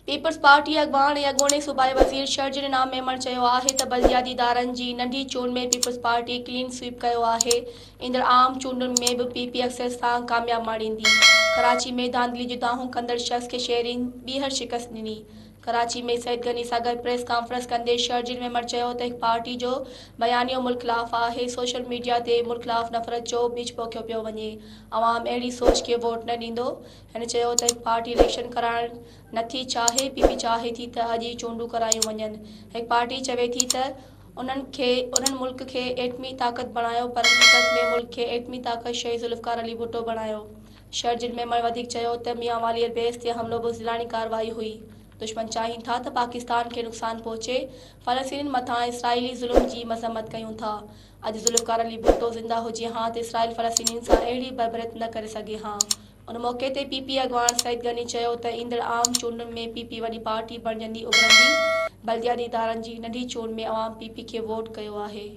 Peoples party اڳواڻ ۽ اڳوڻي صوبائي وزير شرجيل انعام ميمڻ چيو آهي ته بلدياتي ادارن جي ننڍي چونڊ ۾ پيپلز پارٽي ڪلين سوئيپ ڪيو آهي، ايندڙ عام چونڊن ۾ به پي پي اڪثريت سان ڪامياب ماڻيندي. ڪراچي ۾ ڌانڌلي جون دانهون ڪندڙ شخص کي شهرين ٻيهر شڪست ڏني. ڪراچي ۾ سعيد غني سان گڏ پريس ڪانفرنس ڪندي شرجيل ميمڻ چيو ته هڪ پارٽي جو بيانيو ملڪ خلاف آهي، سوشل ميڊيا تي ملڪ خلاف نفرت جو ٻج پوکيو پيو وڃي، عوام اهڙي سوچ کي ووٽ نه ڏيندو. هن چيو ته هڪ پارٽي اليڪشن ڪرائڻ نٿي چاهي، پي پي چاهي ٿي ته اڄ ئي چونڊون ڪرايون وڃن، هڪ پارٽي چوي ٿي ته انهن کي انهن ملڪ کي ايٽمي طاقت بڻايو پر حقيقت ۾ ملڪ کي ايٽمي طاقت شهيد ذوالفقار علي ڀٽو بڻايو. شرجيل ميمڻ وڌيڪ چيو ته ميانوالي ايئربيس تي حملو بزدلاڻي ڪارروائي هئي، دشمن چاهين ٿا ته پاڪستان کي نقصان پهچي، فلسطينين مٿان اسرائيلي ظلم جي مذمت ڪيون ٿا، اڄ ذوالفقار علي ڀٽو زنده هجي هان ته اسرائيل فلسطينين سان اهڙي بربريت نه ڪري سگهي هان. ان موقعي تي پي پي اڳواڻ سعيد غني چيو ته ايندڙ عام چونڊن ۾ پي پي وڏي پارٽي بڻجندي اڀرندي، بلدياتي ادارن جي ننڍي چونڊ ۾ عوام پي پي کي ووٽ ڪيو آهي.